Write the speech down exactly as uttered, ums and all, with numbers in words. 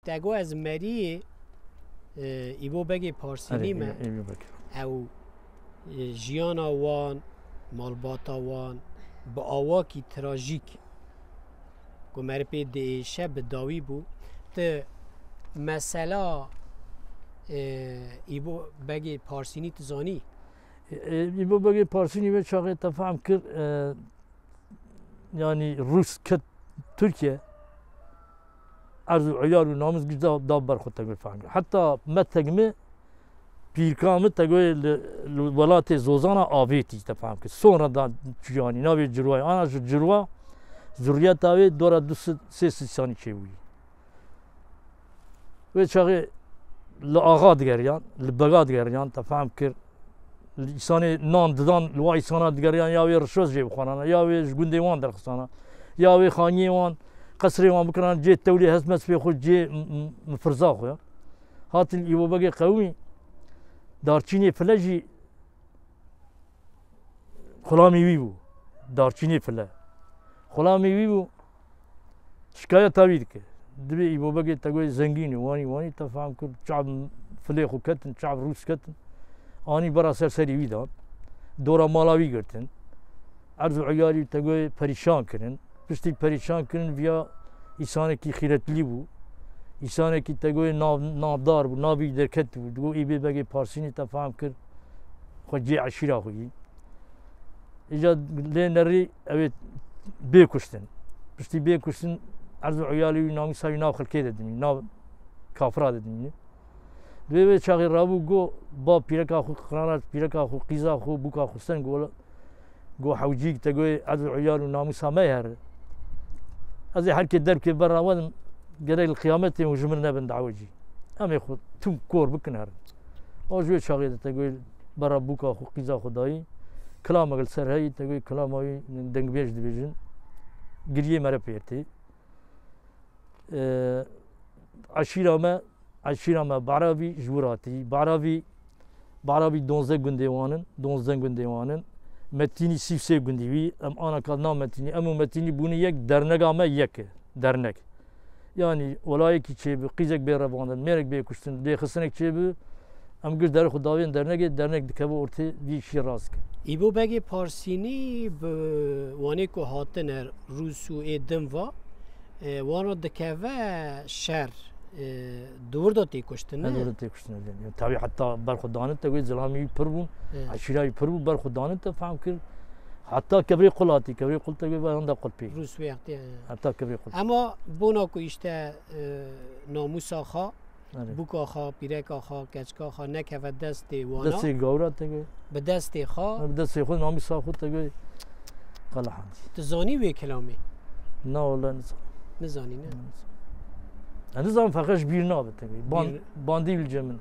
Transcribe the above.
Tego ez meriyê, e, Îbo Begê Parsînî Erê, me. Îbo, Îbo Begê. Ew, e, jiyana wan, malbata wan bi awakî trajîk ku me re pê diêşe bi dawî bû. Ti mesela, e, Îbo Begê Parsînî tu zanî? E, e, Îbo Begê Parsînî vê çaxê te fehm kir, e, yanî Rûs ket Tirkiye, erz û eyar û namûs giş da, da ber xwe, te goy fehm kir. Heta me tegmi pîrka min, te goy li, li welatê Zozana avêtî, te fehm kir. Sonra da çû, yanî navê Cirwayê. Ana ji Cirwa, zurriyeta wê dora du sed sê sed însanî çêbûyî. Wê çaxê li axa digeriyan, li bega digeriyan, te fehm kir. Li îsanê nan didan, li wa îsana digeriyan, ya wê rişwet jê bixwarana, ya wê ji gundê wan derxistana, ya wê xaniyê wan, qesrê wan bikirana cê tewlê, hest mest pê xwe cê m-, m-, mifirza xwe ya. Hatin Îbo Begê Qewimî, Darçînê File jî xulamî wî bû. Darçînê File. Xulamî wî bû. Şikayeta wî dike. Dibê Îbo Begê te goyê zengîn û wanî, wanî, te fehm kir, çav Filê xwe ketin, çav Rûs ketin. Anî bera ser serî wî dan. Dora mala wî girtin. Erz û eyarî te goyê perîşan kirin. Piştî perîşan kirin, viya îsanekî xîretlî bû. Îsanekî te goyê nav-, navdar bû, navî derketibû. Digo Îbê Begê Parsînî, te fehm kir, xwe cê eşîra xwe yî. Îca lê nerî ew ê bê kuştin. Piştî bê kuştin, erz û eyalî wî, namûsa wî nav xelkê de dimî, nav kafira de dimî. Divê wê çaxê rabû go, ba pîreka xwe qirana, pîreka xwe, qîza xwe, bûka xwe sen go, go hewcîk te goyê, erz û eyal û namûsa me here. Ez ê herkê derbkê berra wedim, gerek li qiyametê hûn ji min nebin dawecî. Em ê xwe tim kor bikin herin. O ji wê çaxê de te goyê berra bûka xwe, qîza xwe dayî. Kilamek li ser heyî, te goyê kilama wî dengbêj dibêjin. Giriyê me re pêr tê. E, eşîra me, eşîra me Baravî ji wir hatî. Baravî, Baravî donzdeh gundê wan in, donzdeh gundê wan in. Metînî sî û sê gundî wî, em ana ka na Metînî, em û Metînî bûne yek, dernega me yek e, dernek. Yanî welayekî çêbi, qîzek bê revandin, mêrek bê kuştin, lêxistinek çêbi, em giş derê xwe davên dernegê, dernek dikeve ortê vî işî rast dikin. Îbo Begê Parsînî bi wanê ku hatine Rûs û ê din va, e, wan re dikeve şer, e, di wir de tê kuştin, ne? Di wir de tê kuştin, e. Tabî heta ber xwe danin te wê zilamî wî pir bûn, E. eşîra wî pir bû, ber xwe danin te fehm kir. Heta kevrê qul hatî, kevrê qul te wê ve handa qul pê. Rûs wê heta, e. Heta kevrê qul. Ema bona ku işte, e, namûsa xwe Erê. Bûka xwe, pîreka xwe, keçika xwe nekeve destê wana. Destê gawra te goy. Bi destê xwe. Bi destê xwe, namîsa xwe te goy. Qala handî. Tu zanî wê kilamê? Na, wala nizanim. Nizanî, ne? Nizanim. Ez nizanim, feqet ji bîr nabe te goy. Ban-, Bîr- bandî li cem min.